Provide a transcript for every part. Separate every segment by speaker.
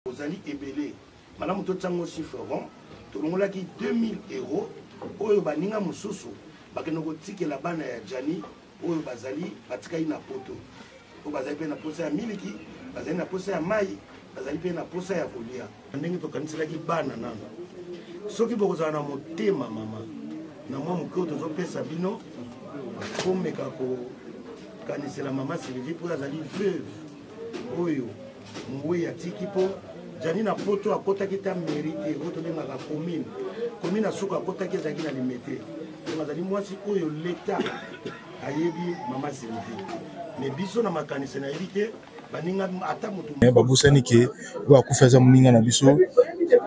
Speaker 1: Bozali ebele, malamu totia yango chiffre rond. Tolongolaki 2000 euros oyo baninga mosusu bakende kotikela bana ya Gianni oyo bazali batikali na poto, oyo bazali mpe na posa ya miliki, bazali na posa ya mai, bazali mpe na posa ya kolia. Ndenge tokaniselaki bana nano, soki bokozala na motema mama na mwa moke oyo tozopesa bino, komeka kokanisela mama Sylvie mpo azali veuve oyo mowei atiki mpo jani na poto akotaki ta mairie te oyo tobengaka commune commune ya suka akotaki ezalaki na limete donc azali mwasi oyo leta ayebi mama sylvie mais biso na makanisi nayebi te baninga ata moto
Speaker 2: eh, babosani ke oyo akufi aza moninga na biso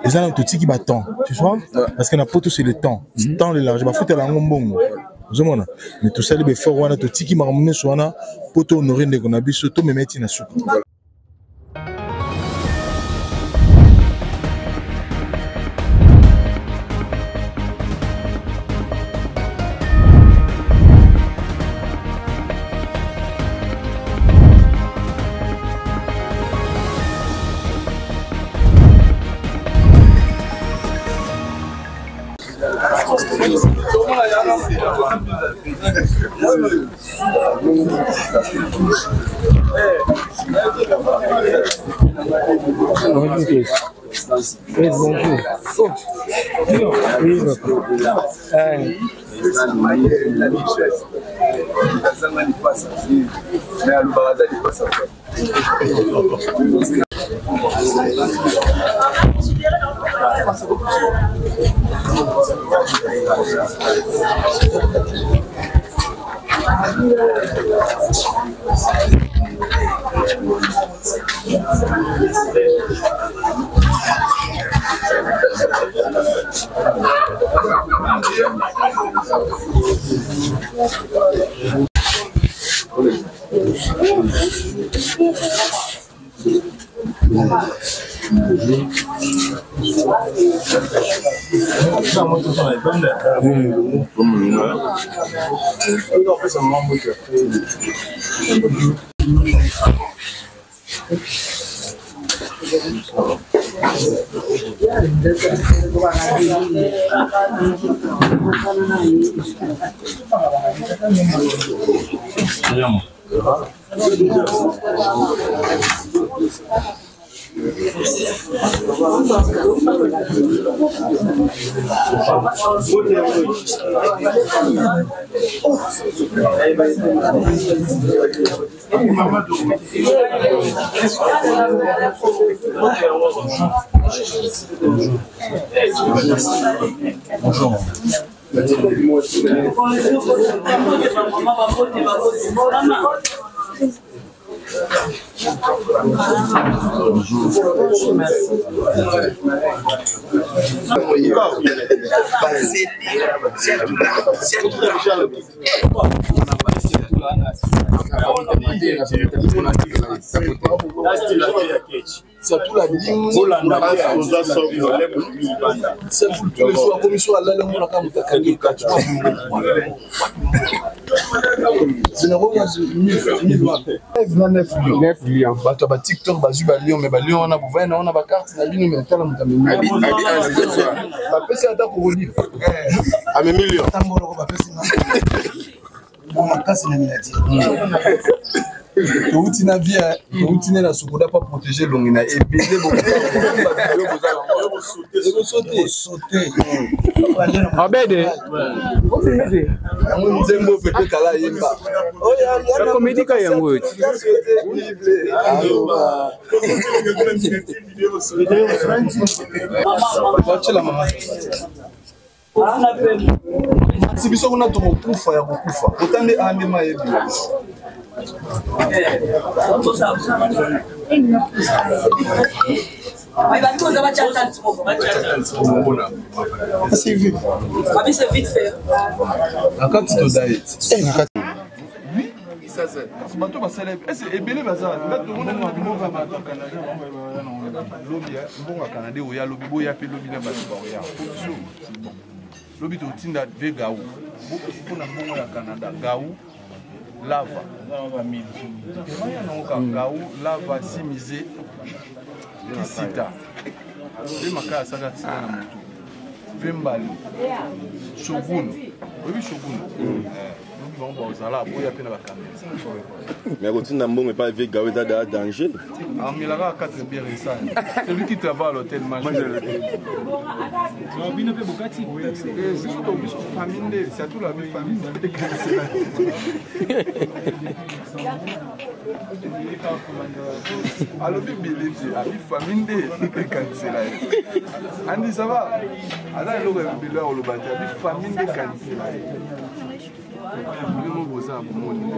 Speaker 2: eza na totiki batemps tu vois parce que na poto c'est le temps mhm. temps le large bafutela yango mbongo ozomona mais tosali baeffort wana totiki makambo nyonso wana mpo to honore ndeko na biso tomema ye ti na suka.
Speaker 3: Oui, bonjour. Oui, papa.
Speaker 2: Bonjour.
Speaker 4: Satula tous les jours akomi so alali yango naka moto akangi kati na bato ya batiktok bazwi balion me balion wana bovai na wana bakarte na bino me tala moto amemibapesi ata krokodile
Speaker 2: amemi lion
Speaker 1: makasi na milati
Speaker 4: touti na vie touti ne na sokoda pa protéger elongi na ebele ekosote
Speaker 3: abede
Speaker 4: yango nzembo pepe kala yemba
Speaker 3: bakomedi ka yango oyo
Speaker 4: ti mama si biso kuna tokokufa ya kokufa ota nde a nde mayebi na kati todaye bato basala ese ebele baza nga tomonaki lobi mbongo ya canada oya lobi boya mpe lobi na bato baoya lobi totinda ve gau mpona mbongo ya canada gau lava emaya nango ka gau lava simize. Kisita mpe makaya asaka aksida na motu mpe mbali shogun oyebi shogun mm. eh, lobi bango bakozala boya mpe na bakamera
Speaker 5: mais kotinda mbongo epai vie gawe eza daa danger
Speaker 4: amelaka 4 bière esani celui qui travaille à l'hôtel mange
Speaker 3: bino mpe bokati
Speaker 4: biso biso famille nde surtout la famille nde alobi bele te abi famille nde ekanisela ye andi ça va aza eloko ya bele ya koloba te abi famille nde ekanisela ye bino boza bomoni nde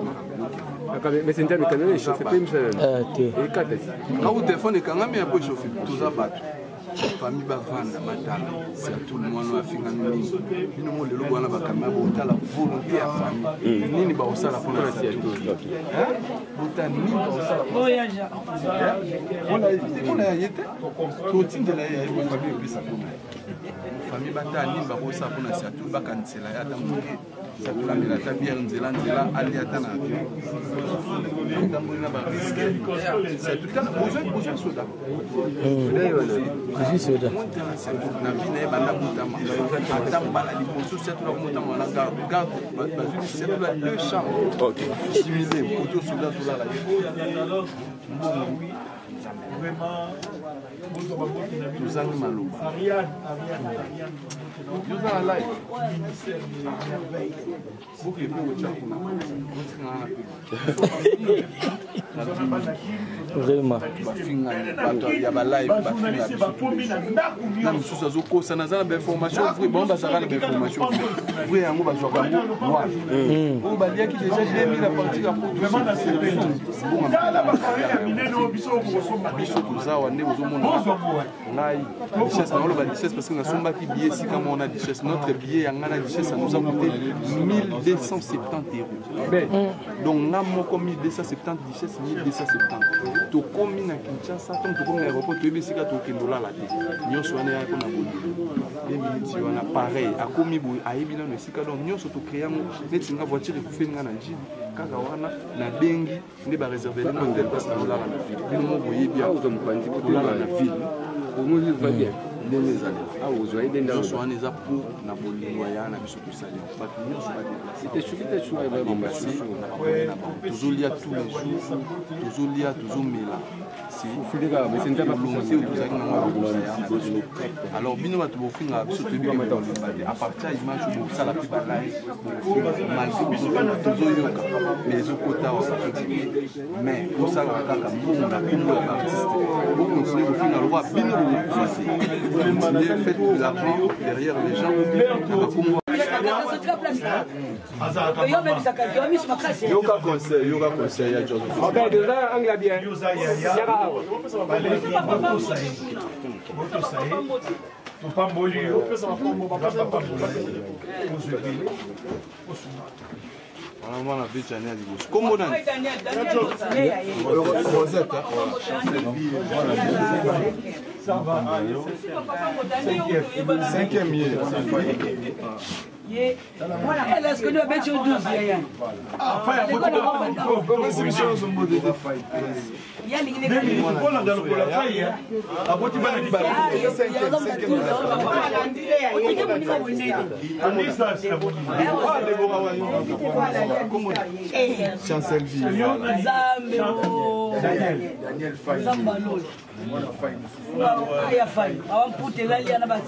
Speaker 4: makambo telefone ekangami ya po echauffe toza bato famille bavanda batala surtout mwana oyo afingami mingi bino mo lelo bwana bakamera botala volonté ya famille mm. nini bakosala mpona surtout bota nini bakosala mpona ya ye te totindela ye yaye famille epesa mpona ye famille batala nini bakosala mpona surtout bakanisela ye ata moke Tolandela ata bière nzela nzela alia ata na avion. Tamboli na ba risque. C'est tout à besoin besoin soda.
Speaker 3: Besoin soda.
Speaker 4: Na vie na ye banda botama. Ata mbala liboso surtout na komotama na garde garde bazwi surtout la deux chambres.
Speaker 5: OK.
Speaker 4: Similé koto soda tolala ye. Mbongo tozangi maloba yoza na live boke mpe otya kuna otikanga na
Speaker 3: vraiment
Speaker 4: bafingani bato ya balive bafinga biso na mosusu azokosa naza na bainformation vrai bango bazalaka na bainformation vrai yango bazwaka yango wapi hmm. oyo baliaki déjà 2000 a partir ya poto biso tozawa nde bozomona ngai duchesse naoloba duchesse parce que nasombaki billet esika moko na duchesse notre billet ya ngai na duchesse ça nous a coûté 1270 euros donc nga moko 1270 duchesse 1270 tokomi na kinshasa ntango tokomi na aéroport toyebi esika tokende olala te nyonso wana eyaki mpona bolingo ye miniti wana pareil akomi boye ayebi nano esika donc nyonso tocree yango neti nga voiture ekufeli nga na njili kaka wana nabengi nde bareservele nga hotel place nakolala na ville bino mo boyebi kolala na ville ndenge ezali nyonso wana eza po na bolingo ya na biso tosali bato nyonso badeplace na bango tozolia tous les jours tozolia tozomela volonté oyo tozalaki nango ya na biso alors bino bato bofingaka biso toyebi ke bokolemba te à partir ya image bosala mpe balive bokofinga malgré bozofinga tozoyoka mais ezokota awa bakontinue mais bosalaka kaka mbongo na kombo ya baartiste bokontinue kofinga lokola bino bokokufa te continuez faites de l'argent derrière les gens na bakombo
Speaker 5: yoka conseil yoka conseil ya joseph
Speaker 3: ok toza angle bien yaka awa
Speaker 6: topamboli yo ozwa ebele osunga
Speaker 4: wana mwana bechani ya liboso kombo nani
Speaker 5: rosette
Speaker 4: cinquième ye
Speaker 6: Kolanda lokola fai aboti bana mibale.
Speaker 4: Chancelvie.
Speaker 6: Daniel Fay.
Speaker 7: aya fai awa mputa elali yana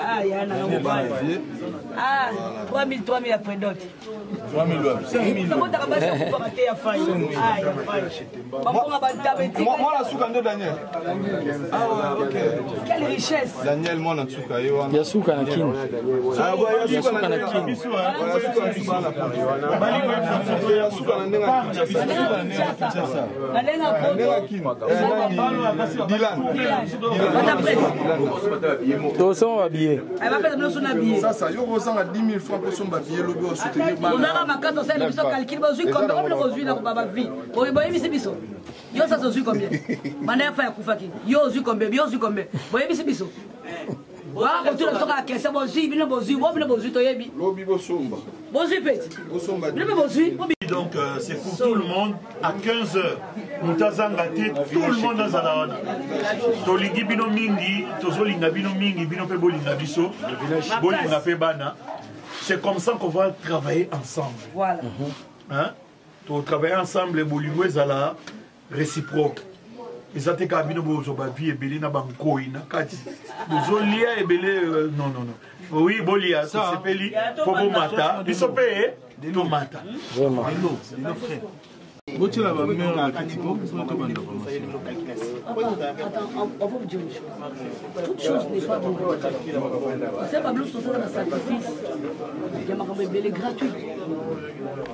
Speaker 7: aya na mobali ah 3000 3000 ya predote nabotaka basi akufaka te ya fai aya fai babonga bantaba
Speaker 4: mwana suka nde daniel ah,
Speaker 7: quelle richesse
Speaker 4: daniel mwana suka ye wana
Speaker 3: ya suka na kini
Speaker 4: ya suka na kini ya suka na ndenge ya
Speaker 7: kinshasa na ndenge ya
Speaker 4: kini
Speaker 3: tosomba babillet
Speaker 4: sasa yo kozanga 10 000 francs kosomba billet lobi osoutenir
Speaker 7: ozanga makasi osali biso calcul bozwi combien obino bozwi na bavi boyebisi biso yo sasa ozwi combien banda ya fa yakufaki yo ozwi combien yo ozwi combien boyebisi biso. Bakotuna biso kaka question, bozwi bino, bozwi bo bino, bozwi toyebi.
Speaker 5: Lobi bosomba.
Speaker 7: Bozwi peti. Bino mpe bozwi.
Speaker 6: Donc c'est pour tout le monde à 15h. Moto azanga te, tout le monde azala wana. Tolingi bino mingi, tozolinga bino mingi, bino mpe bolinga biso, bolinga mpe bana. C'est comme ça qu'on va travailler ensemble.
Speaker 7: Voilà.
Speaker 6: Hein? To travailler ensemble, bolingo ezala réciproque. Eza te kaka bino bozwa bavie ebele na bankoi na kati bozolia ebele, non, non, non. Oui, bolia, tosepeli po bomata biso mpe tomata.
Speaker 4: Botiela bamere na kati po tobanda.
Speaker 7: Attends, on va vous dire une chose. Toute chose n'est pas bonne. C'est pas bleu, c'est un sacrifice. Il y a makambo ebele gratuit.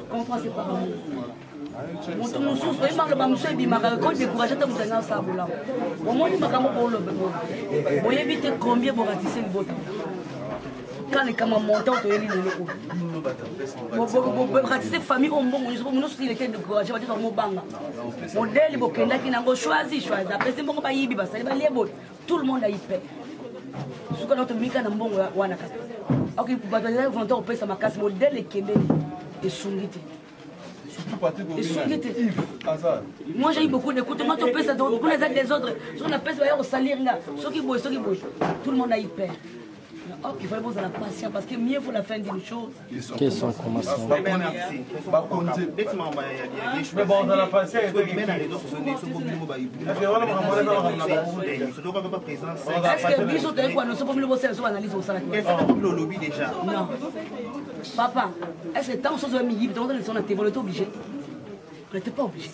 Speaker 7: Comprends, c'est pas amour. Moto mosusu oyebaka bamosusu ebimaka ko décourage te, moto anga osala bolamu, omoni makambo oloba, boyebi te combien boratise libota. Ka likambo montant toyebi lelo oyo boratise famille oyo, mbongo nyonso nyonso, il était découragé, bato bamobanga modèle bokendaki nango, choisi choisi, apesi mbongo, bayibi, basali balie boye, tout le monde ayi pe suka na tomika na mbongo wana kaka. Ok, bato bazali volontaire kopesa makasi, modèle ekendeli esungi te. Esungi te. Moi, j'ai eu beaucoup d'écoute, moi topesa kuna eza désordre, soki napesi baya kosalir nga, soki boye, soki boye, tout le monde a eu peur. Ok, il fallait bozala patient parce que mieux vaut la fin d'une chose.
Speaker 3: Que son commencement.
Speaker 6: Mais bon, ozala patient.
Speaker 7: Est-ce que biso toyei koannonce mpo bino bosala so analyse osalaki? Non, papa, est-ce que tant sozo ya miyibi tongo na TV, on était obligé? On n'était pas obligé.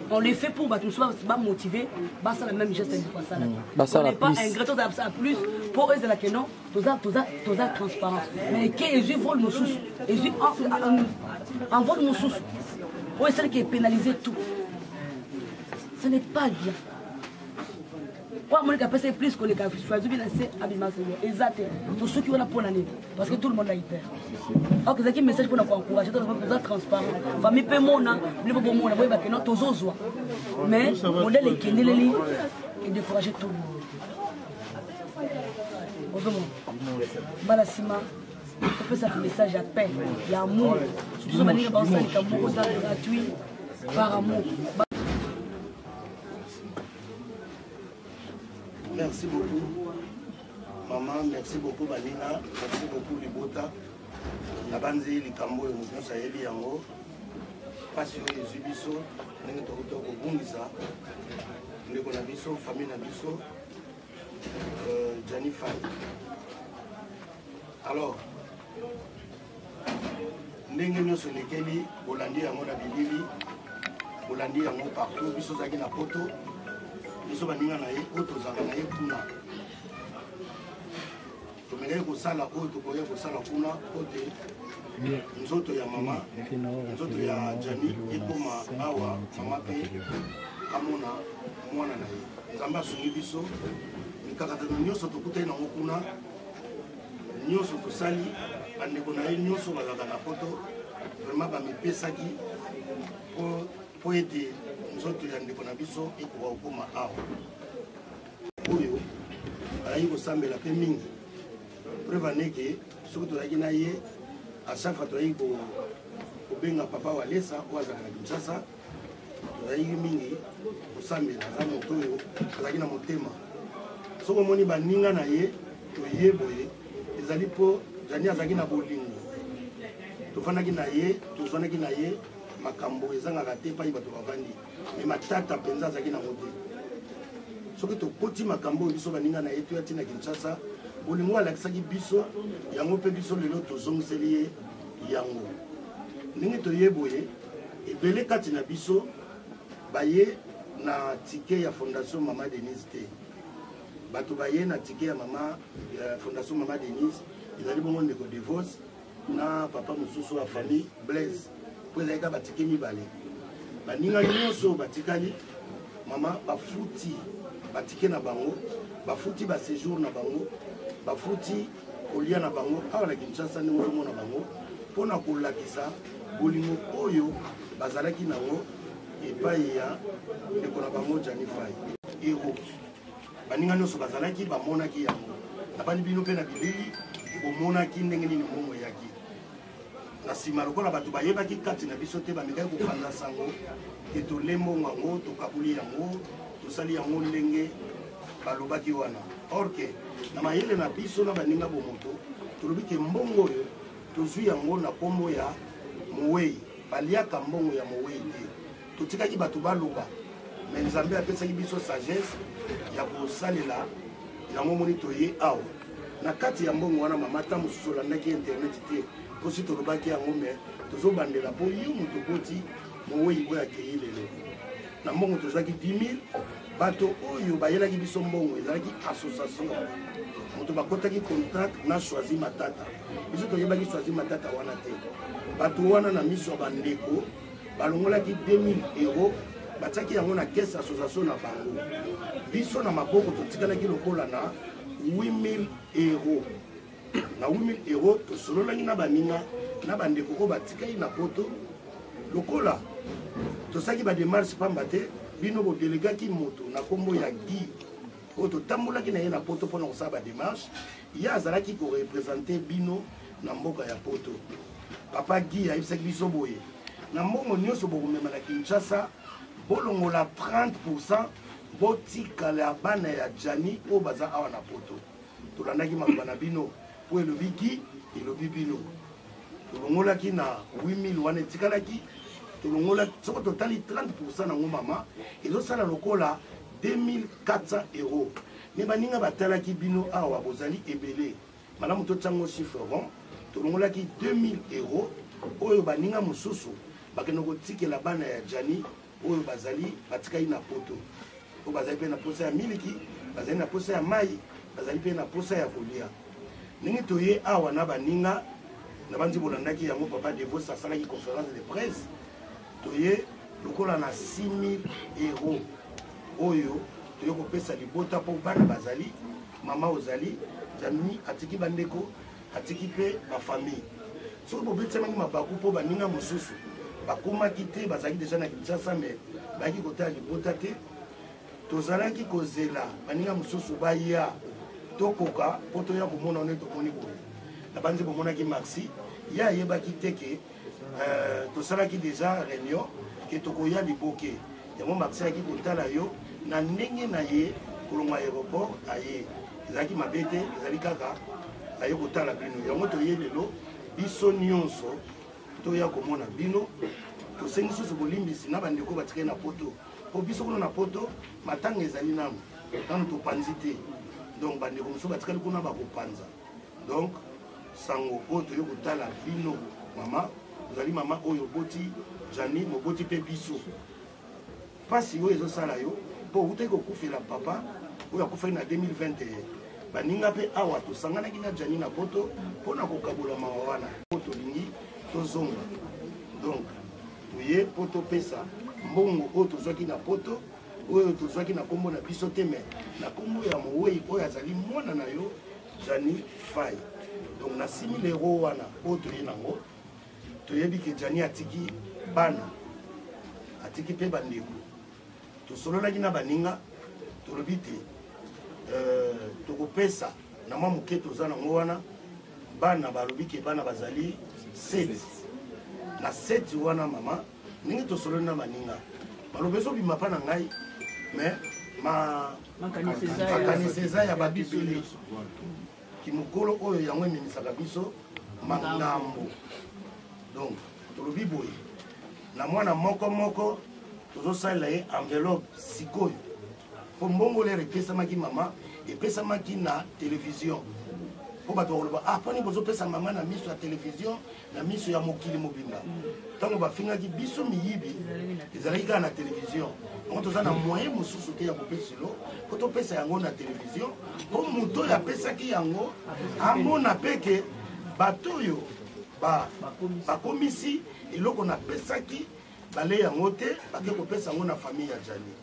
Speaker 7: On les fait pour bato mosusu bamotiver, basala même geste ya basala.
Speaker 3: Basala
Speaker 7: On n'est pas
Speaker 3: plus.
Speaker 7: ingrat, tozala plus mpo ezalaka non, toza transparent, mais ke ezwi vol mosusu, ezwi en vol mosusu oyo esalaki epénaliser tout, ce n'est pas bien. Oyo amoniki apesa ye plus koleka, choisi bina se abima eza te. Tosuki wana mpona nini? Parce que tout le monde a eu peur. Ok, ezalaki message mpona koencourage, toza transparent, famille mpe mona bino mpo bomona boyeba ke non, tozozwa, mais modèle ekendeleli edécourage tout le monde. Ozomona mbala nsima topesaka message ya paix, ya amour, surtout so baninga baosalika moko eza gratuit par amour.
Speaker 1: Merci beaucoup, maman. Merci beaucoup, baninga. Merci beaucoup, libota. Nabanzi likambo oyo moto nyonso ayebi yango, mpasi oyo ezwi biso ndenge tokuta kobungisa ndeko na biso, famille na biso, Gianni Fay. Alors ndenge nyonso elekeli, bolandi yango na bilili, bolandi yango partout. Biso ozalaki na poto, biso baninga na ye oyo tozalaka na ye kuna, tomekaki kosala oyo tokoki kosala kuna po te nzoto ya mama, nzoto ya Jani ekoma awa, mama mpe amona mwana na ye. Nzambe asungi biso, mikakatano nyonso tokutani nango kuna nyonso tosali, bandeko na ye nyonso bazalaka na poto vraiment bamipesaki po ete nzoto ya ndeko na biso ekoka kokóma awa. Oyo azalaki kosambela mpe mingi, preuve aneke soki tozalaki na ye, à chaque fois tozalaki kobenga papa Walesa oyo azalaka na Kinshasa, tozalaki mingi kosambela. Aza moto oyo azalaki na motema. Soki omoni baninga na ye toye boye, ezali mpo Jani azalaki na bolingo. Tofandaki na ye, tozwanaki na ye, makambo ezangaka te epai bato bavandi, me matata mpenza azalaki nango te. Soki tokoti makambo oyo, biso baninga na ye toya ntina Kinshasa, bolingo alakisaki biso yango mpe biso lelo tozongiseli ye yango ndenge toye boye. Ebele kati na biso baye na ticket ya Fondation Mama Denise te. Bato baye na ticket ya mama ya Fondation Mama Denise ezali bongo ndeko Devos na papa mosusu ya famille Blaise, mpo ezalaki kaka batike mibale. Baninga nyonso batikali, mama bafuti batike na bango, bafuti baséjour na bango, bafuti kolia na bango awa na Kinshasa ndenge ozomona bango, mpona kolakisa bolingo oyo bazalaki nango epai ya ndeko na bango Jani Fai. Ero baninga nyonso bazalaki, bamonaki yango. Nabandi bino mpe na bilili bomonaki ndenge nini mbongo eyaki. Na nsima, lokola bato bayebaki kati na biso te, bamekaki kopanza sango ke tole mbongo yango, tokaboli yango, tosali yango ndenge balobaki wana. Or ke na mayele na biso na baninga bomoto, tolobi ke mbongo oyo tozwi yango na nkombo ya mowei, baliaka mbongo ya mowei te. Totikaki bato baloba, me Nzambe apesaki biso sagesse ya kosalela yango. Moni toye awa na kati ya mbongo wana, mama, ata mosusu olandaki internet te, mpo si tolobaki yango, me tozobandela mpo yo moto oboti mowei oyo akei lelo. Na mbongo tozwaki 10 000. Bato oyo bayelaki biso mbongo ezalaki association, moto bakotaki contact na Choisi Matata. Biso toyebaki Choisi Matata wana te. Bato wana na miso ya bandeko balongolaki 2000 euro, batiaki yango na caisse association na bango. Biso na maboko totikalaki lokola na 8000 euro. Na 8000 euro tosololaki na baninga na bandeko oyo batikali na poto. Lokola tosalaki bademarche pamba te, bino bodelegaki moto na nkombo ya Guy oyo totambolaki na ye na poto mpona kosala bademarche. Ye azalaki korepresente bino na mboka ya poto. Papa Guy ayebisaki biso boye: na mbongo nyonso bokomema na Kinshasa, bolongola 30, botikala bana ya Jani oyo baza awa na poto. Tolandaki maloba na bino, mpo elobi Guy, elobi bino. Tolongolaki na 8000 wana etikalaki, tolongolaki. Soko totali 30 nango, mama, ezosala lokola 2400 euro. Me baninga batalaki bino awa, bozali ebele. Malamu totiango chiffre rond. Tolongolaki 2000 euro oyo baninga mosusu bakende kotikela bana ya Jani oyo bazali batikali na poto, oyo bazali mpe na posa ya miliki, bazali na posa ya mai, bazali mpe na posa ya kolia. Ndenge toye awa na baninga na banzi, bolandaki yango, papa Devos asalaki conférence de presse. Toye lokola na 6000 euro oyo toye kopesa libota, mpo bana bazali, mama ozali Jani atiki bandeko, atiki mpe bafamille. Soki bobetisamaki mabaku, mpo baninga mosusu bakomaki te, bazalaki deja na Kinshasa, me bayaki kotala libota te. Tozalaki kozela baninga mosusu baya, tokoka mpo toya komona wana. Tomoni boye na banzi, bomonaki Maxi, ye ayebaki te ke tosalaki deja réunion ke tokoya liboke yango. Maxi ayaki kotala yo na ndenge na ye kolongwa aéroport aye. Ezalaki mabe te, ezali kaka aye kotala bino. Yango toye lelo biso nyonso toya komona bino. Tosengi susu bolimbisi na bandeko batikali na poto, mpo biso kuna na poto matanga ezali nanu, nanu topanzi te. Donc bandeko mosusu batikali kuna bakopanza. Donc sango oyo toye kotala bino, mama, ozali mama oyo oboti Jani, moboti mpe biso. Mpasi oyo ezosala yo mpo outaki kokufela papa oyo akufaki na 2021. Baninga mpe awa tosanganaki na Jani na poto mpo na kokabola mawa wana, po tolingi tozonga. Donc toye mpo topesa mbongo oyo tozwaki na poto, oyo tozwaki na nkombo na biso te, me na nkombo ya mowei oyo azali mwana na yo Jani Fai. Donc na 6000 euro wana oyo toye nango, toyebi ke Jani atiki bana, atiki mpe bandeko. Tosololaki na baninga, tolobi te tokopesa na mwa moke toza nango wana. Bana balobi ke bana bazali 7. Na 7 wana, mama, ndenge tosololi na baninga, balobi ezobima mpa na ngai, mais makanisi eza ya bato ebele. Kimokolo oyo yango ememisaka biso makambo. Donc tolobi boye: na mwana moko moko tozosalela ye enveloppe sikoyo, mpo mbongo lere epesamaki, mama, epesamaki na télévision, mpo bato bakoloba: "Ah, mponi bozopesa mama na miso ya télévision, na miso ya mokili mobimba?" Ntango bafingaki biso miyibi, ezalaki kaka na télévision. Yango toza na moyen mosusu te ya kopesilo mpo topesa yango na télévision, mpo moto oyo apesaki yango amona mpe ke bato oyo bakomisi eloko napesaki bale yango te, bake kopesa yango na famille ya Jani.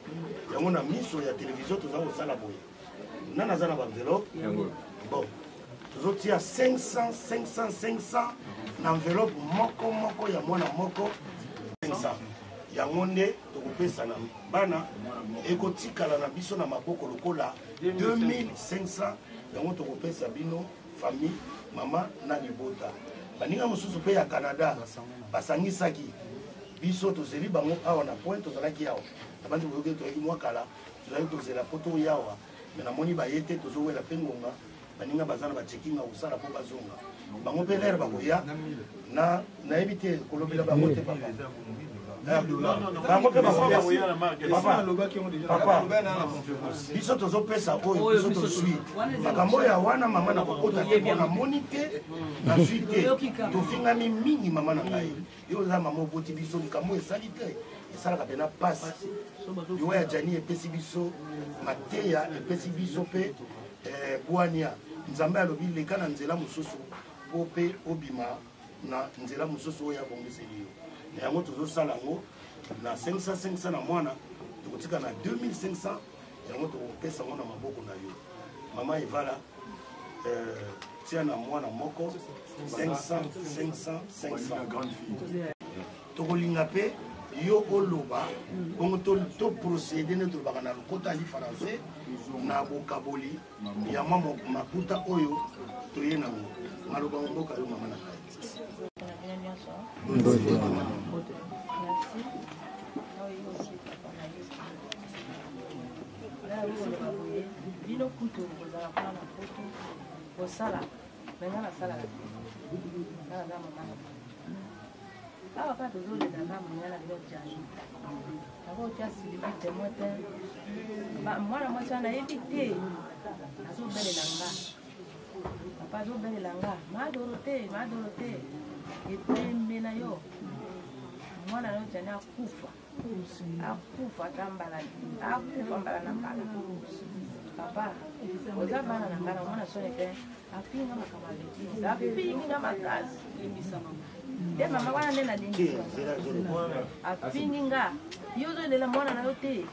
Speaker 1: Yango na miso ya télévision toza kosala boye. Nani aza na baenveloppe? Bon, tozotia 500, 500, 500 na enveloppe moko moko ya mwana moko, 500. Yango nde. Tokopesa na bana, ekotikala na biso na maboko lokola 2500. Yango tokopesa bino famille, mama na libota. Baninga mosusu mpe ya Canada basangisaki biso, tozeli bango awa na point. Tozalaki awa na bandi boyoki, toyaki mwa kala, tozalaki kozela mpo toya awa, me namoni baye te. Tozowela mpe ngonga, baninga baza na bachecking ya kosala mpo bazonga. Bango mpe lere bakoya na nayebi te kolobela bango te, papa. Bango mpe bakoya, papa. Papa, biso tozopesa oyo biso tozwi makambo oyo ya wana. Mama, na kokota te mpo namoni te, nazwi te, tofingami mingi. Mama na ngai, yo oza mama, oboti biso. Likambo esali te, esalaka mpena mpasi. Liwa ya Jani epesi biso mateya, epesi biso mpe bwania. Nzambe alobi leka na nzela mosusu mpo mpe obima na nzela mosusu oyo abongiseli yo. Na yango tozosala yango na 500 500 na mwana, tokotika na 2500. Yango tokopesa yango na maboko na yo, mama Evala. Tia na mwana moko 500 500 500. Tokolinga mpe yo oloba bongo, toprocéder nde tolobaka na lokota ya français na bokaboli ya mwa makuta oyo toye nango. Maloba mboka yo, mama na ngai.
Speaker 8: Na bino nyonso.
Speaker 2: Mbote.
Speaker 8: Merci. Oyo aussi papa na yesu koloba boye, bino kutu kozala kuna na poto kosala, me nga nasalaka te. Nga naza mama na bino awa kaka, tozolela nga moninga na bino Jani. Nakotia Sylvie témoin te. Mwana mwasi wana nayebi te, azobelela nga, papa, azobelela nga madoro te, madoro te. Epembe na yo, mwana na yo Jani akufa, akufa ata mbala, akufa mbala na mbala. Papa, oza bana na ngai, namona soni te. Afinga makambo alekisi, afinga makasi te, mama wana nde nalingi. Afingi nga: yo ozolela mwana na yo te,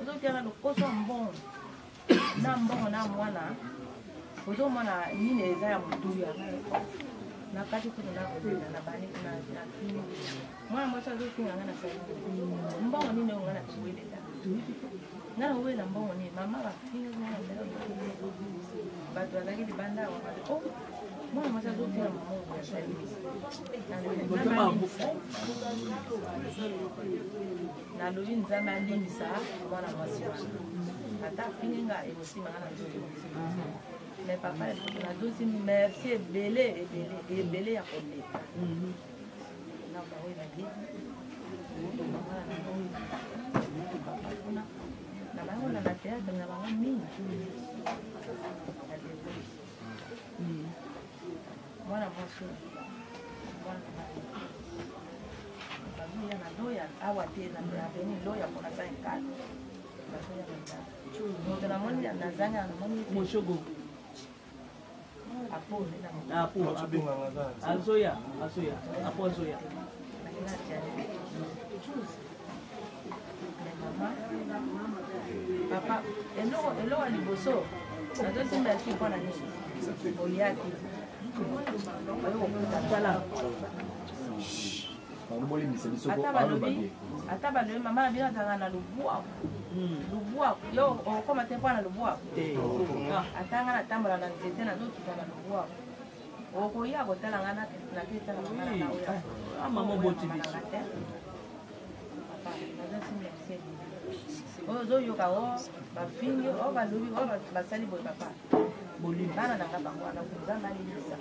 Speaker 8: ozotiaka lokoso ya mbongo na mbongo na mwana, ozomona nini eza ya motuya na kati kutu nakolela na bani na fini. Mwana mwasi azofinga nga na sali mbongo nini oyo nga na kowelela, nga na kowela mbongo nini? Mama, bafinga nga na sali. Bato bazalaki libanda awa, bato o mwana mwasi azofinga mama oyo ya sali. Nalobi Nzambe alimbisa mwana mwasi wana, ata afingi nga, ekosima nga na nzoto. Mais papa, nazosi merci ebele ebele ebele ya koleka na bango. Ebandi mwana na oyo papa kuna na bango na théâtre na bango mingi na débrouille. Mwana mwasi oyo, mwana bazoya na loya awa te, na aveni loya mpona sa enkale, bazoya na ndako. Moto namoni nazangi, namoni
Speaker 3: Moshogo.
Speaker 8: Apo nde na
Speaker 3: Apo azoya, azoya, apo azoya.
Speaker 8: Baninga Jani. Mama, papa, eloko ya liboso nazosi merci. Mpo na nini oyaki oyo kokuta?
Speaker 3: Tala.
Speaker 8: Ata balobi mama na bino azalaka na lubwaku, lubwaku yo okoma te mpo na lubwaku. Ata nga natambola na nzete, nazokita na lubwaku, okoya kotala nga. Naketala mama na nga oyo.
Speaker 3: Ah, mama oboti biso.
Speaker 8: Papa, nazosi merci. Oyo ozoyoka o bafingi, oyo balobi, oyo basali boye, papa, bana na nga bango wana. Nzambe alimbisa,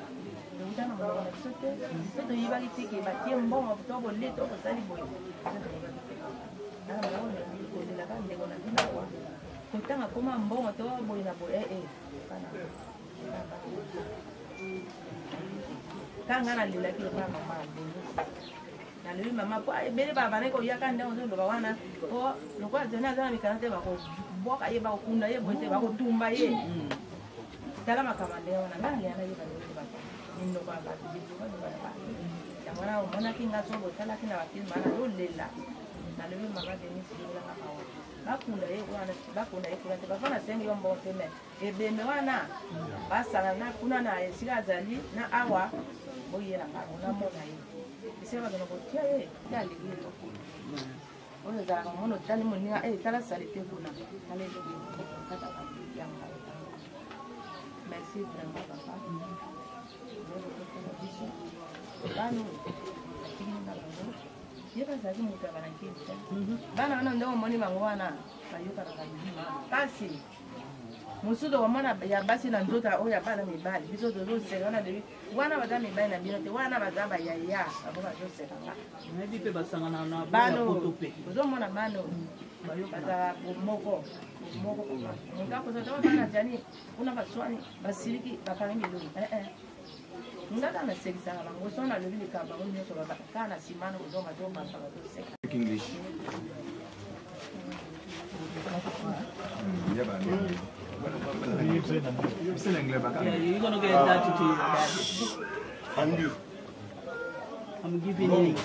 Speaker 8: euta na monoko na biso te mpe toyibaki te ke batie mbongo to bolie to bosali boye. Biso toyibaki te. Kolelaka ndeko na bino awa, kotanga koma mbongo to boye na boye ee bana. Kanga nalelaki lokola mama nalobi mama, po ebele babandaki koyaka ndenge ozoloba wana, po lokola Jani aza na mikanda te, bakobwaka ye, bakokunda ye boye te, bakotumba ye. Tala makambo ya ndenge wana, ngai nalinga nayeba ndenge bato minoko ya bato bilobaloba ya bato. Yango wana omonaki nga so botalaki na bafilme wana, nazolela, nalobi: mama Denis, yolanga mawa, bakunda ye wana, bakunda ye kuna te. Papa, nasengi yo mbongo te, me ebembe wana basala na kuna na esika azali na awa, boyela bango namona ye esika bakende kotia ye te. Alingi eloko. Oyo ezalaka omona otali moninga e tala salite kuna tala eloko kataka ya ngai. Merci vraiment papa. Biso bana oyo batikili na bango ye bazalaki moto ya banakili te. Bana wana nde omoni bango wana bayokanaka kasi mosusu tokomona ya basi na nzoto oyo ya bana mibali, biso tozoseka wana debi wana baza mibali na bino te, wana baza bayaya bango bazoseka nga.
Speaker 3: Nayebi mpe basangana na
Speaker 8: bano
Speaker 3: poto mpe.
Speaker 8: Ozomona bano bazala bomoko bomoko papa moto akoza to bana jani kuna baswani basiliki bakangi milongo nga kaka nasekisaka bango so nalobi likambo bango nyonso kaka na nsima na kozonga tobasa bazoseka.
Speaker 4: English.
Speaker 3: Yeah, you're gonna get that to your daddy.
Speaker 1: Andy.
Speaker 3: I'm giving you.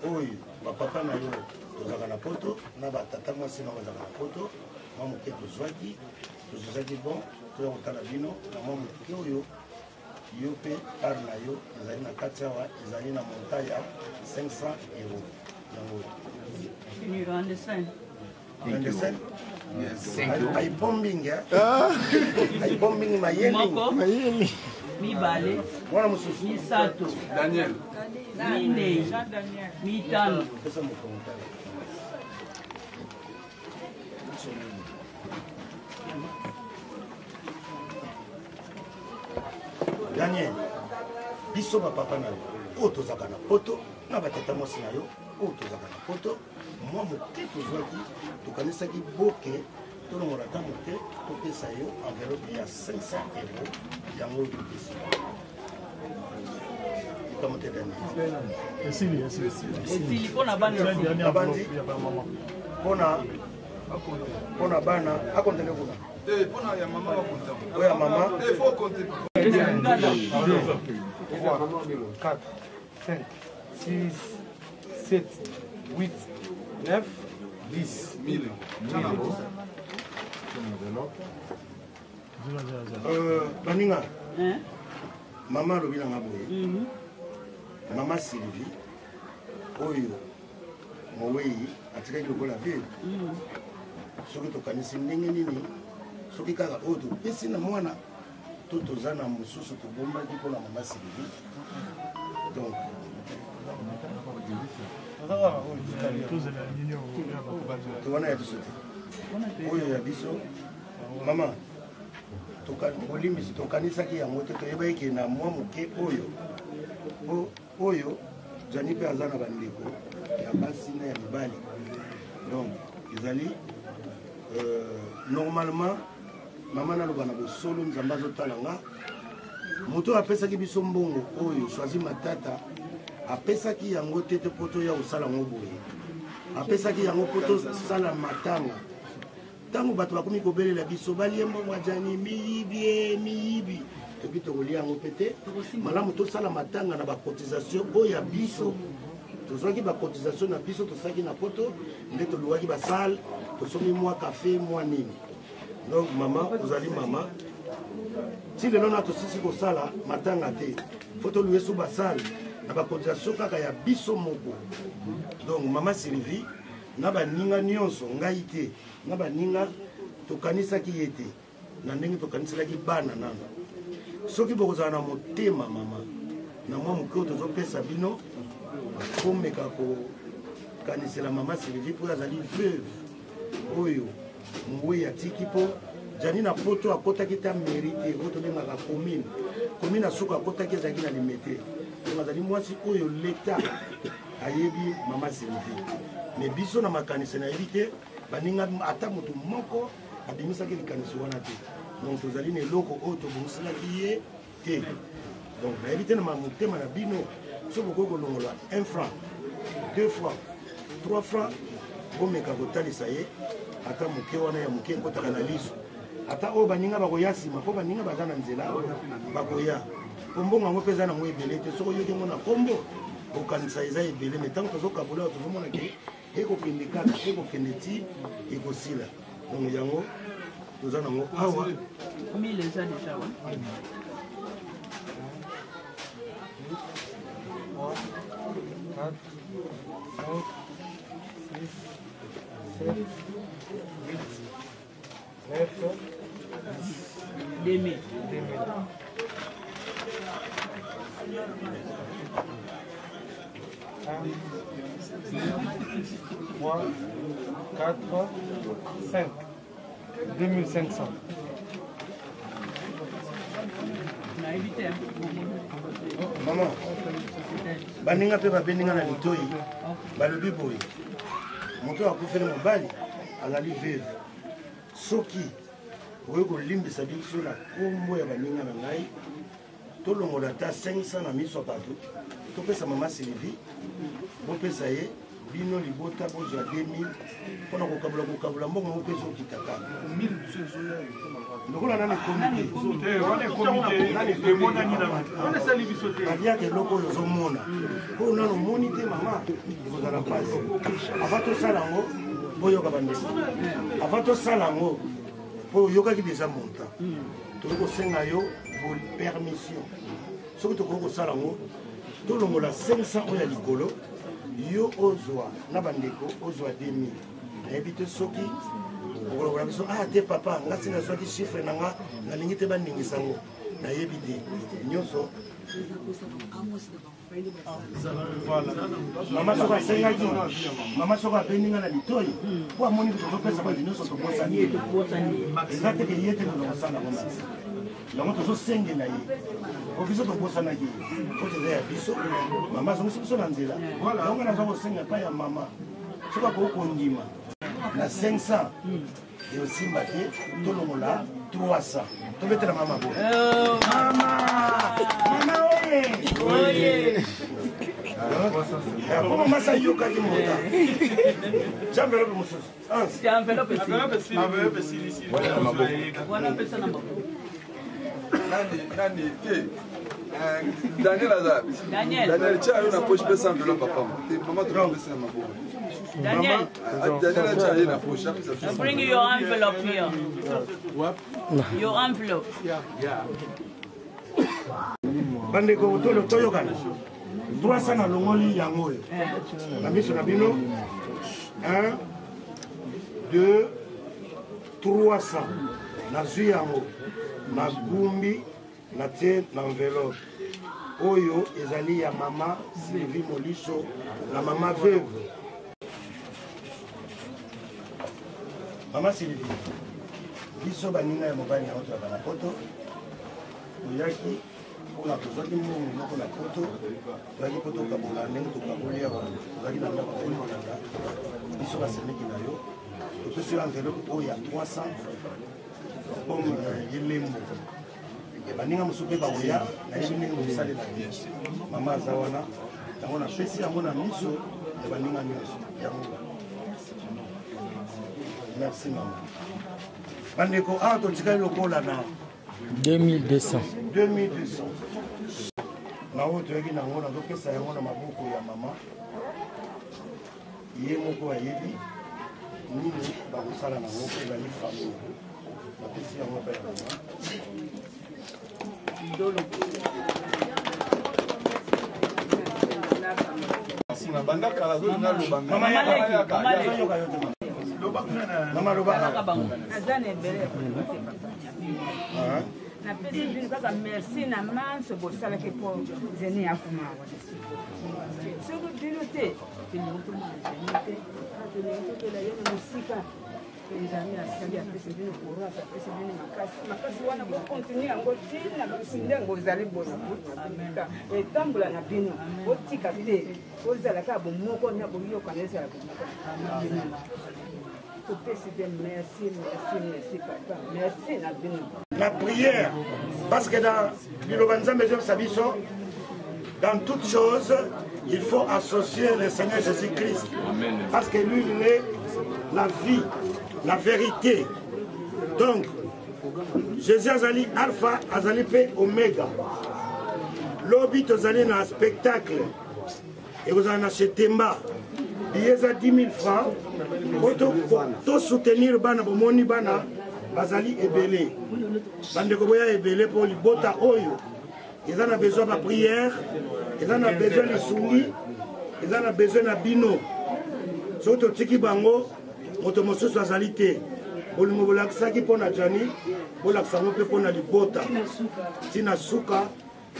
Speaker 1: Oyo bapapa na yo tozalaka na poto na batata mwasi na bazalaka na poto, mwa moke tozwaki tozwaki bon toya kotala bino na mwa moke oyo yo mpe part na yo ezali na kati awa, ezali na montant ya 500 euro yango.
Speaker 3: You understand?
Speaker 1: You understand?
Speaker 4: Yes. Thank you.
Speaker 1: Ayibombing, eh? Ayibombing mayeli.
Speaker 3: Moko, mibale,
Speaker 1: mwana mosusu,
Speaker 3: misato,
Speaker 4: Daniel,
Speaker 3: minei, mitano.
Speaker 1: Pesa mokongo tala. Daniel, biso bapapa na yo oyo tozalaka na poto na batata mwasi na yo oyo tozalaka na poto, mwa moke tozwaki, tokanisaki boke tolongola ata moke topesa yo enveloppe ya 500 euro, yango oyo topesi likambo te. Daniel.
Speaker 6: Esili, esili.
Speaker 3: Esili mpona bana esili.
Speaker 1: Abandi mpona bana akontele kuna.
Speaker 4: Te, mpona ya mama bakonta.
Speaker 1: Oyo ya mama.
Speaker 4: Te, faut compter.
Speaker 9: 3, 4, 5, 6, 7, 8, 9, 10.
Speaker 4: 1000.
Speaker 1: Baninga,
Speaker 3: Hein?
Speaker 1: mama alobi nanga boye, mama Sylvie oyo mowei atikaki lokola vie, soki tokanisi ndenge nini, soki kaka oyo topesi na mwana to toza na mosusu tobombaki mpona mama Sylvie, donc to wana ya biso te, oyo ya biso mama bolimbisi, tokanisaki yango te, toyebaki ke na mwa moke oyo po oyo Jani mpe aza na bandeko ya basi na ya mibali, donc ezali normalement mama naloba na bosolo, Nzambe azotala nga, moto oyo apesaki biso mbongo oyo Choisi Matata apesaki yango te te mpo toya kosala yango boye, apesaki yango mpo tosala matanga. Ntango bato bakomi kobelela biso balie mbongo ya Jani, miyibi e miyibi, epuis tokolia yango mpe te. Malamu tosala matanga na bacotisation oyo ya biso tozwaki, bacotisation na biso tosalaki na poto nde toluwaki basale, tosombi mwa kafe mwa nini. Donc mama, ozali mama, ti lelo na tosisi kosala matanga te, fo toluwe so basale na bacotisation kaka ya biso moko. Donc mama Sylvie na baninga nyonso, ngai te na baninga tokanisaki ye te na ndenge tokaniselaki bana nano. Soki bokozala na motema mama na mwa moke oyo tozopesa bino, komeka kokanisela mama Sylvie mpo azali veuve oyo mowei atiki, mpo Jani na poto akotaki ta mairie te, oyo tobengaka commune, commune asuka akotaki ezalaki na Limete. Donc azali mwasi oyo leta ayebi mama Sylvie, mais biso na makanisi nayebi te, baninga ata moto moko abimisaki likanisi wana te. Donc tozali na eloko oyo tobongiselaki ye te. Donc nayebi te na motema na bino soki bokoki kolongola 1 franc, 2 franc, 3 franc, bomeka kotalisa ye ata moke wana ya moke ekotaka na liso, ata oyo baninga bakoya nsima, mpo baninga baza na nzela bakoya, mpo mbongo yango mpe eza nango ebele te. Soki oyoki yango na nkombo okanisa eza ebele, mais ntango tozokabola oyo tozomona ke ekokende kaka, ekokende ti ekosila. Donc yango toza nango awa.
Speaker 3: 1000 eza déjà ouais.
Speaker 9: 3, 4, 5, 6, 7, 8, 9, 10.
Speaker 3: 2000.
Speaker 9: 2000. 1, 2, 3, 4, 5. 2500.
Speaker 3: Nayebi te.
Speaker 1: Mama, baninga mpe babendi nga na litoi, balobi boye: moto oyo akufeli mobali azali veuve. Soki okoki kolimbisa biso na nkombo ya baninga na ngai, tolongola ata 500 na miso ya bato, topesa mama Sylvie, bopesa ye, bino libota bozwa 2000 mpona kokabola kokabola mbongo yango mpe ezokita kaka lokola nani ekomi te. Baliaka eloko oyo ozomona, oyo nano omoni te. Mama, ekozala mpasi. Avant tosala yango, boyoka bandeko, avant tosala yango, mpo oyokaki déjà montant, tokoki kosenga yo permission. Soki tokoki kosala yango, tolongola 500 oyo ya likolo, yo ozwa na bandeko ozwa 2000. Nayebi te soki okolokola biso. Ah te, papa, nga si nazwaki chiffre na nga, nalingi te baningisa yango. Nayebi te nyonso. Mama soki asengaki, mama soki abendi nga na litoi mpo amoni tozopesa bato nyonso, tobosani. Eza teke ye te moto kosala yango yango, tozosengela ye po biso tobosanaki ye, po eza ya biso. Mama azongisi biso na nzela. Yango naza kosenga epai ya mama, soki akoki kondima na 500, eosimba te, tolongola 300, tobetela mama boye. Mama, mama oye! Po mama sa yokaki mota tia enveloppe mosusu.
Speaker 3: Enveloppe esili.
Speaker 4: Nani nani te? Daniel aza.
Speaker 3: Daniel.
Speaker 4: Daniel, tia yo na poche, pesa enveloppe papa. Te mama, topesa na maboko.
Speaker 3: Daniel.
Speaker 4: Daniel atia ye na poche, apesa biso.
Speaker 3: Bring your envelope here. Your envelope.
Speaker 1: Bandeko, tolo toyokana. 300 nalongoli yango oyo na miso na bino: 1, 2, 300. Nazwi yango, nagumbi, natie na enveloppe oyo ezali ya mama Sylvie Moliso na mama veuve. Mama Sylvie, biso baninga ya mobali yango toyaka na poto, toyaki mpona tozwaki mbongo moko na poto, toyaki mpo tokabola ndenge tokaboli awa. Tozalaki na ndako, tozali kolanda biso basemeki na yo, topesi yo enveloppe oyo ya 300 comme elembo. Baninga mosusu mpe bakoya, nayebi ndenge bokosalela te. Mama aza wana, yango napesi yango na miso ya baninga nyonso yango. Merci mama. Bandeko, awa totikali lokola na
Speaker 10: 2200.
Speaker 1: 2200 na oyo toyaki nango, nazopesa yango na maboko ya mama ye moko, ayebi nini bakosala nango mpo ezali famille. Napesi yango mpe ya mama.
Speaker 4: Na banda kala azolinga loba.
Speaker 1: Mama, yaka. Mama, loba.
Speaker 11: Naza na ebele ya koloba te, papa. Napesi bino kaka merci na manso bosalaki mpo zeni akoma awa. Soki bino te, tolingi tomona zeni te, tolingi tokela ye na mosika. Nzambe asali, apesi bino courage, apesi bino makasi. Makasi wana bokontinue yango ntina ndenge ozali boye, etambola na bino, botika te. Ozala kaka bomoko na boyokana, ezala bomoko. Topesi mpe merci, merci, merci papa, merci na bino.
Speaker 1: La prière, parce que dans liloba Nzambe ezobisa biso, dans toutes choses il faut associer le Seigneur Jésus-Christ, parce que lui, il est la vie, la vérité. Donc Jésus azali alpha, azali mpe omega. Lobi tozali na spectacle, ekozala na Setemba, billet eza 10 000 francs po tosoutenir bana. Bomoni bana bazali ebele. Bandeko, boya ebele mpo libota oyo eza na besoin baprière, eza na besoin lisungi, eza na besoin na bino. Soki totiki bango, moto mosusu azali te. Bolingo bolakisaki mpo na Gianni, bolakisa yango mpe mpo na libota. Tina suka,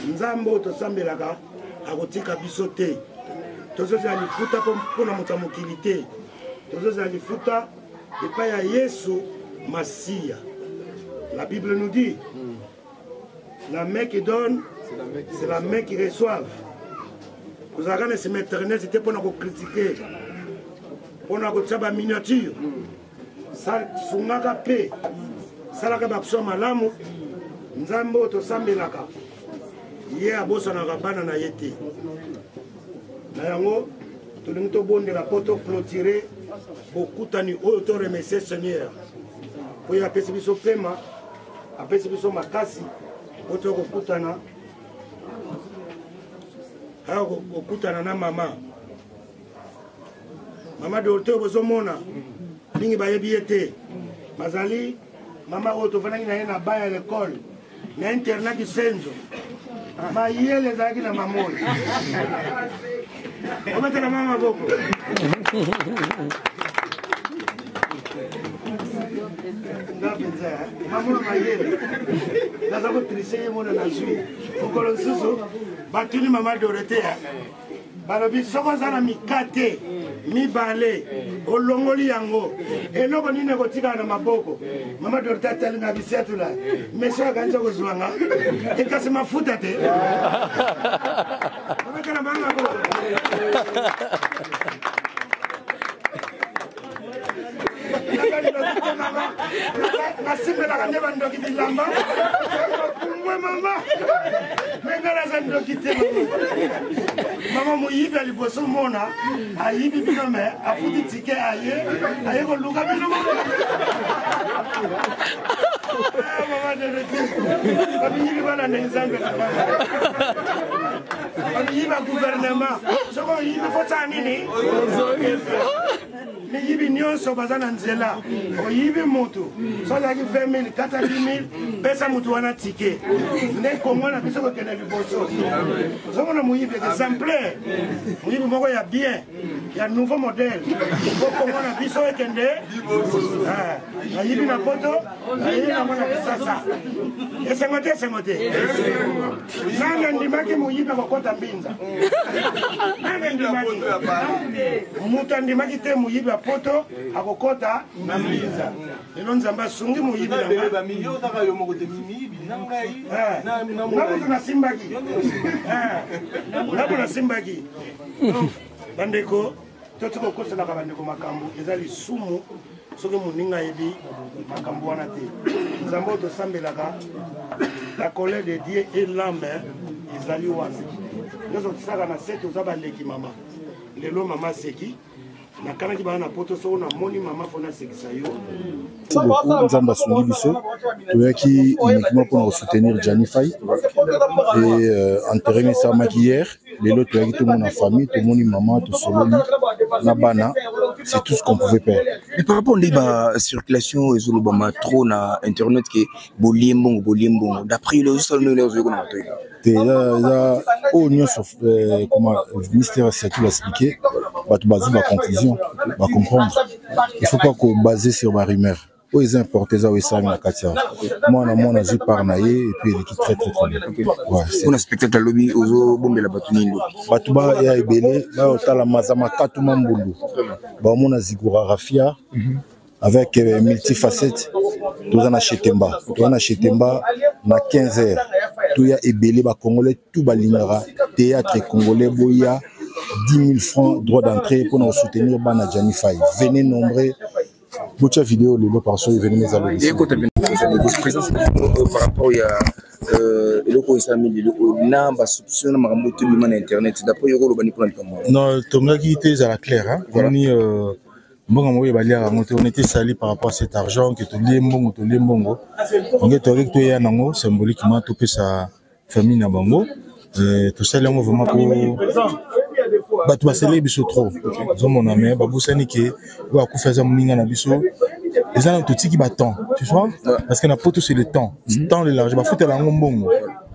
Speaker 1: Nzambe oyo tosambelaka akotika biso te. Tozozela lifuta mpo na moto ya mokili te. Tozozela lifuta epai ya Yesu Masiya. La Bible nous dit, la main qui donne, c'est la main qui reçoive. Kozalaka na nsima internet te mpo na kokritike, mpo na kotia baminiature. Sungaka mpe salaka baaction malamu. Nzambe oyo tosambelaka ye abosanaka bana na ye te. Na yango tolingi tobondela mpo toclotire bokutani oyo, to remercier Seigneur mpo ye apesi biso pema, apesi biso makasi mpo tokokutana awa, kokutana na mama mama Dorothée. Bozomona mingi bayebi ye te, bazali mama oyo tofandaki na ye na ba ya lekole na internat Kisenzo. Mayele ezalaki na mama oyo. Obetela mama maboko. Nga mpenza mama mayele naza kotrise ye mona nazwi mokolo mosusu. Batuni mama Dorothée, balobi soki oza na mikate mibale, olongoli yango, eloko nini ekotikala na maboko? Mama Dorte atali na bisiatula mesio, akanisi okozwa nga ekasi mafuta te. Obetela mama maboko. Nasimbelaka nde bandoki bilamba pumbwe mama, me ngai naza ndoki te. Mama moyibi ya liboso mona ayibi bino, me afuti tike, aye aye koluka bino. Mama Doroti, babiyibi balanda Nzambe, babiyibi ba gouvernement. Soki oyibi, fosala nini? Miyibi nyonso baza na nzela. Oyibi motu, so azalaki 20 000, kata 10 000, pesa motu wana tike nde Kongo na biso kokende liboso. Ozomona moyibi exemplaire, moyibi moko ya bien, ya nouveau modèle, po Kongo na biso ekende. Nayibi na poto, nayibi nango na Kisasa. Esengo te, esengo te. Nani andimaki moyibi akokɔta Mbinza? Nani andimaki? Moto andimaki te moyibi ya poto akokɔta na Mbinza. Lelo Nzambe asungi moyibi na nga nasimbaki, ngabo nasimbaki. Bandeko, toti kokoselaka bandeko makambo eza lisumu soki moninga ayebi makambo wana te. Nzambe oyo tosambelaka, la colère de Dieu et l'âme ezali wana nyonso tosaka na se. Toza baleki mama. Lelo mama aseki, nakanaki bana na poto. Soko namoni mama, fo nasekisa yo.
Speaker 2: Merci beaucoup. Nzambe asungi biso. Toyaki uniquement mpona kosoutenir Gianni Fay et enterrement esalamaki hier. Lelo toyaki tomona famille, tomoni mama, tosololi na bana, c'est tout ce qu'on pouvait faire.
Speaker 12: Mais par rapport nde ba circulation ezolobama trop na internet ke bolie mbongo, bolie mbongo, d'après yo ozosala ndenge ozoyoka na matoi?
Speaker 2: Te, eza oyo nyonso comment mystère surtout expliqué, bato bazwi baconclusion, bacomprendre. Il faut pas kobaser sur barumeur. Oyo eza importe, eza oyo esalami na kati ya mwana mwana azwi part na ye et puis eleki très très très bien.
Speaker 12: Ouais, mpona spectacle alobi, ozobombela bato nini?
Speaker 2: Bato baya ebele, bayotala maza makatu mambulu, baomona Zigura Rafia avec multifacette. Toza na Chetemba, toza na Chetemba na 15 heures. Toya ebele, bacongolais tout balingaka théâtre congolais, boya. 10 000 francs droit d'entrée mpona kosoutenir bana Gianni Fay. Venez nombreux, botia video lelo par so événement eza lobi.
Speaker 12: Ekota présence par rapport ya eloko oyo esalami lelo oyo na basoupçon na makambo tobima na internet, d'après yoko olobani mpona likambo?
Speaker 2: Non, tongaki te ezala clair. Omoni mbongo moko baliaka yango te. On était sali par rapport à cet argent ke tolie mbongo, tolie mbongo nge toyaki toya nango symboliquement, topesa famille na bango. Tosali yango vraiment po bato baseleli biso trop. Ozomona, me babosani ke oyo akufi aza moninga na biso. Eza na totiki batemps, tu vois, parce que na poto c'est le temps, temps de l'argent, bafutela yango mbongo.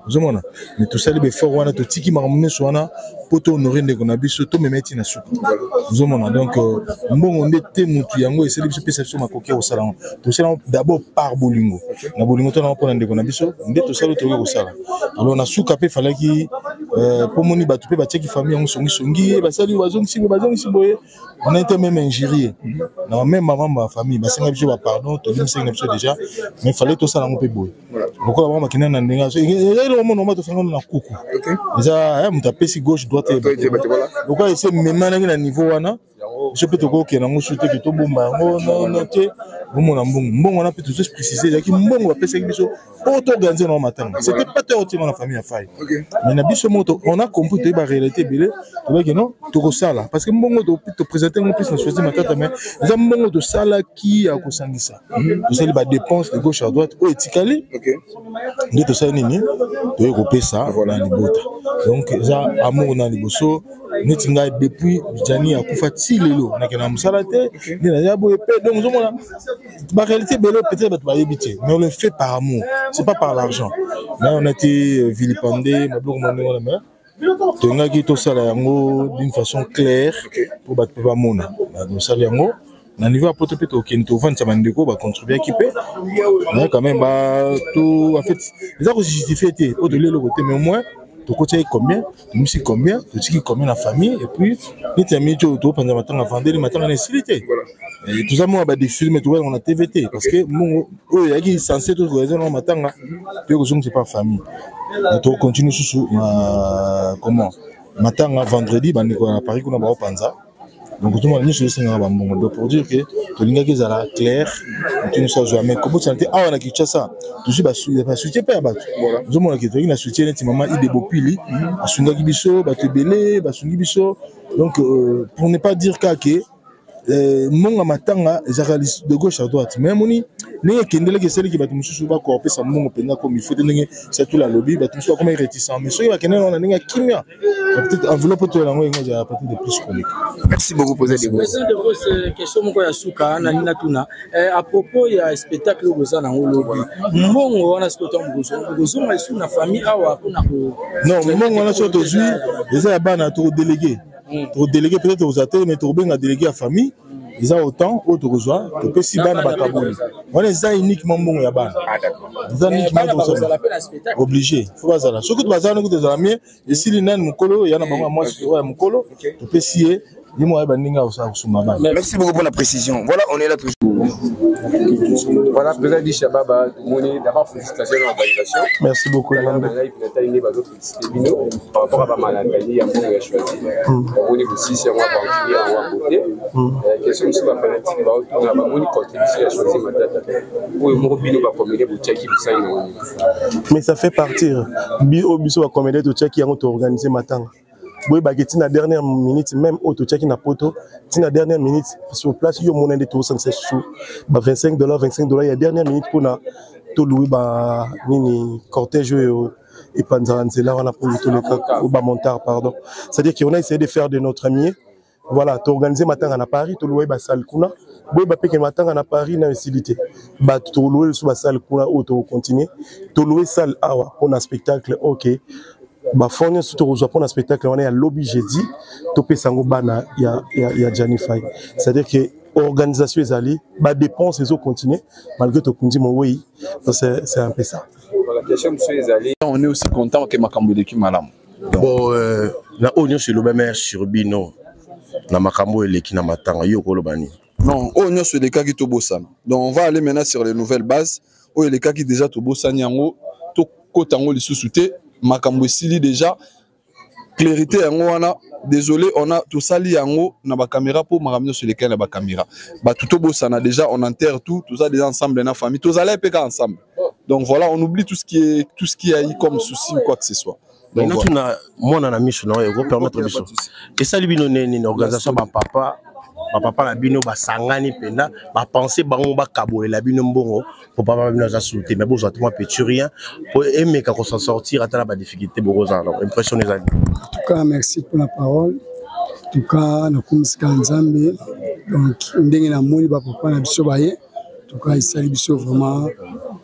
Speaker 2: Ozomona, mais tosali baeffort wana, totiki makambo nyonso wana mpo tohonore ndeko na biso, tomema eti na suka. Ozomona, donc euh, mbongo nde te motu yango esali biso, pesa biso makoki ya kosala yango. Tosala yango d'abord par bolingo, na bolingo to nango mpona ndeko na biso nde tosali, tokoki kosala. Alors na suka mpe falaki mpo moni bato mpe batiaki famille yango songisongi, basali bazongisi boye, bazongisi boye. On a été même injurié na même mama ya famille, basenga biso bapardon, tolimisaki na biso déjà, mais fallait tosala yango mpe boye lokola bango bakenda na ndenge eza eloko moko normal, tosala na kuku eza moto apesi gauche droite lokola ese memanaki na niveau wana, biso mpe tokokende yango su te ke tobomba yango no te. Bomona mbongo, mbongo wana mpe tozo précise, ezalaki mbongo bapesaki biso mpo toorganize nango matanga. C'était pas te otinga na famille ya Fai, mais na biso moko on a compris, toyeba réalité ebele, tobaki non, tokosala parce que mbongo toprésente yango plus na Choisi Matata, mais eza mbongo tosalaki ya kosangisa, tosali badépense de gauche à droite, oyo etikali nde tosali nini, toyei kopesa na libota. Donc eza amour na liboso. Neti ngai, depuis Jani akufa ti lelo, nakenda na mosala te, nde naza boye mpe. Donc ozomona baréalité ebele, peut-être bato bayebi te, mais on le fait par amour, c'est pas par l'argent. Mais on a été vilipendé, mabiloko mwa ndenge wana, mais tolingaki tosala yango d'une façon claire mpo bato mpe bamona tosali yango na niveau ya poto mpe tokende tovandisa bandeko bacontribuaki mpe, mais quand même bato, en fait eza kojustifie te po tolia eloko te, mais au moins tokotiaki combien, tobimisi combien, totiki combien na famille. Et puis neti ya miniti oyo tokopanza matanga vendeli, matanga na esili te, toza mwa badifficulté, mais tokoyango na TV te, parce que mbongo oyo eyaki censé toorganize nango matanga, toye kozongisa pa famille. Tokocontinue susu comment matanga vendredi, bandeko na Paris kuna baopanza. Donc tozomona nyonso esengaka bambongo. Donc pour dire que tolingaki ezala clair, moto nyonso azwa, mais kobosana te awa na Kinshasa tozwi basoutien mpe ya bato. Ozomona ke toyaki na soutien neti mama Ide Bopili asungaki biso, bato ebele basungi biso. Donc euh, pour ne pas dire kaka ke mbongo ya matanga ezalaka de gauche à droite, mais moni ndenge ekendelaki, esaliki bato mosusu bakoka kopesa mbongo mpenza comme il faut te. Ndenge Satula alobi, bato mosusu bakoma réticent, mais soki bakendeli wana ndenge ya kimia, peut-être enveloppe to yango yango ezala peut-être de plus koleka.
Speaker 12: Merci beaucoup, président de
Speaker 10: Président de Vos. Question moko ya suka na nina tuna à propos ya spectacle oyo boza nango lobi, mbongo wana sikoyo ntango bokozonga, bokozonga lisusu na famille awa mpona ko
Speaker 2: Non, mbongo wana soki tozwi eza ya bana, tokodélégué, tokodélégué peut-être kozwa te, mais tokobenga délégué ya famille. Eza autant oyo tokozwa, topesi bana bakaboli. Wana eza uniquement mbongo ya bana, eza uniquement obligé, faut bazala. Soki bazala noki tozala mie esili nani mokolo ya na bango ya mwasi oyo ya mokolo, topesi ye, ye moko ayeba ndenge akosunga bana.
Speaker 12: Merci beaucoup pour la précision. Voilà, on est là toujours.
Speaker 4: Voilà, président Disha Baba, Moni, d'abord félicitations à l'organisation.
Speaker 9: Merci beaucoup.
Speaker 4: Live Nathalie Bazo félicité bino par rapport à Bamalakali ya mbongo ya Choisi. Bamoni bosisi yango bamfili yango ya beauté. Question mosusu, bafanatique baotuna, bamoni contribution ya Choisi Matata oyo moko bino bacomédien botiaki, bosali nango nini?
Speaker 9: Mais ça fait partir bi oyo biso bacomédien totiaki yango, toorganize matanga. Boyebaki ntina dernière minute même oyo totiaki na poto, ntina dernière minute sur place, yo omona nde tozosangisa susu ba 25 dollars, 25 dollars ya dernière minute mpona tolouer ba nini, cortège oyo epanzaka nzela wana mpo toleka, bamotard, pardon. C'est à dire qu'on a essayé de faire de notre mieux. Voilà, toorganize matanga na Paris, tolouer basale kuna. Boyeba mpe ke matanga na Paris na esili te, bato tolouer lisusu basale kuna oyo tokocontinue tolouer salle awa mpona spectacle. Ok, bafonds nyonso tokozwa mpona spectacle wana ya lobi jeudi, topesa yango bana ya Jani Fai. C'est-à-dire que organisation ezali, badépense ezocontinue malgré tokundi mowei. C'est un peu ça.
Speaker 4: Voilà, question mosusu ezali.
Speaker 13: On est aussi content ke makambo eleki malamu.
Speaker 1: Bon, na oyo nyonso elobami sur bino na makambo oyo eleki na matanga, yo koloba nini?
Speaker 13: Non, oyo nyonso elekaki tobosana. Donc on va aller maintenant sur les nouvelles bases. Oyo elekaki déjà, tobosani yango, tokota yango lisusu te. Makambo esili déjà, clarité yango wana. Désolé, on a tosali yango na bacaméra mpo makambo nyonso elekaki na bacaméra. Bato tobosana déjà, on enterre tout, toza déjà ensemble na famille, tozala mpe kaka ensemble. Donc voilà, on oublie tout ce qui est tout ce qui a eu comme souci ou quoi que ce soit.
Speaker 1: Donc natuna mwana na miso na oyo ekopermettre biso, esali bino nini na organisation? Bapapa, bapapa na bino basangani mpenza, bapense bango bakabolela bino mbongo po papa na bino aza sulu te, mais bozwa te mwa petit rien po emeka kosan sortir ata na badifficulté bokozala nango. Impression ezali?
Speaker 14: En tout cas, merci pour la parole. En tout cas, nakumisika Nzambe. Donc ndenge namoni bapapa na biso baye, en tout cas esali biso vraiment.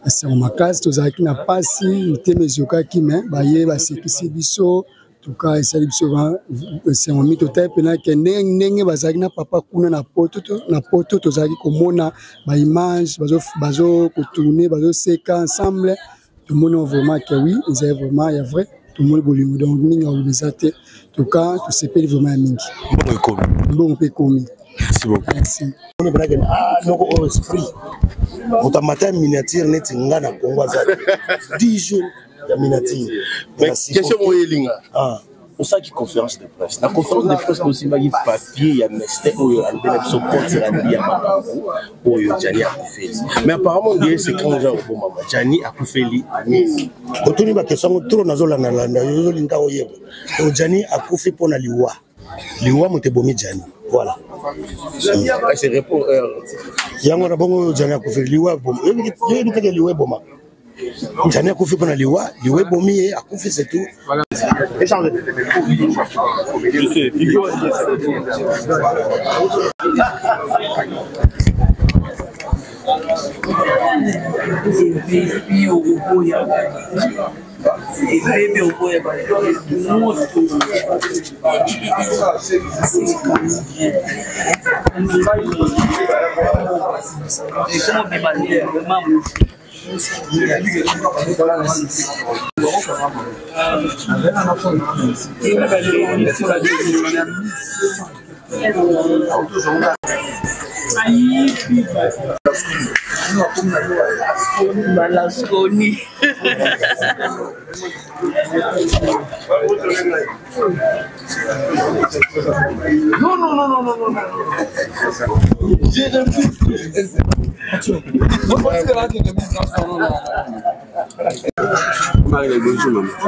Speaker 14: Esengo makasi, tozalaki na pasi, mitema ezokaki, me baye basekisi biso tuka esali biso esengo mingi. Totali mpena ke ndenge bazalaki na papa kuna na poto, na poto tozalaki komona baimage bazokotourne, bazoseka ensemble. Tomoni vraiment ke oui, ezali vraiment ya vrai, tomoni bolingo, donc mingi akoloba eza te. Tuka tosepeli vraiment ya mingi.
Speaker 1: Mbongo ekomi,
Speaker 14: mbongo mpe ekomi.
Speaker 1: Merci beaucoup.
Speaker 14: Merci.
Speaker 1: Ah, noko oyo esprit moto amata ya miniature neti nga na Congo aza 10 jours ya miniature.
Speaker 5: Question moko elinga, osalaki conférence de presse, na conférence de presse tosimbaki papier ya mestin oyo alobela biso compte rendu ya makambo oyo Jani akufeli, mais apparemment ndie secret oza kobomama. Jani akufeli nini?
Speaker 1: Otuni baquestion yango trop, nazolandalanda yo, ozolinga oyeba. Donc Jani akufi mpo na liwa, liwa moto ebomi Jani, voilà. Yango na bongo Jani akufi liwa, yoyebi teke liwa eboma Jani akufi mpo na liwa, liwa ebomi ye, akufi, c'est tout.
Speaker 3: Ebebi okoboya, ebebi oboya moto. Ekomobima vraiment. Balasconi.
Speaker 4: Non, non, non, non, non, non. J'ai refusé.
Speaker 12: Bonjour, maman.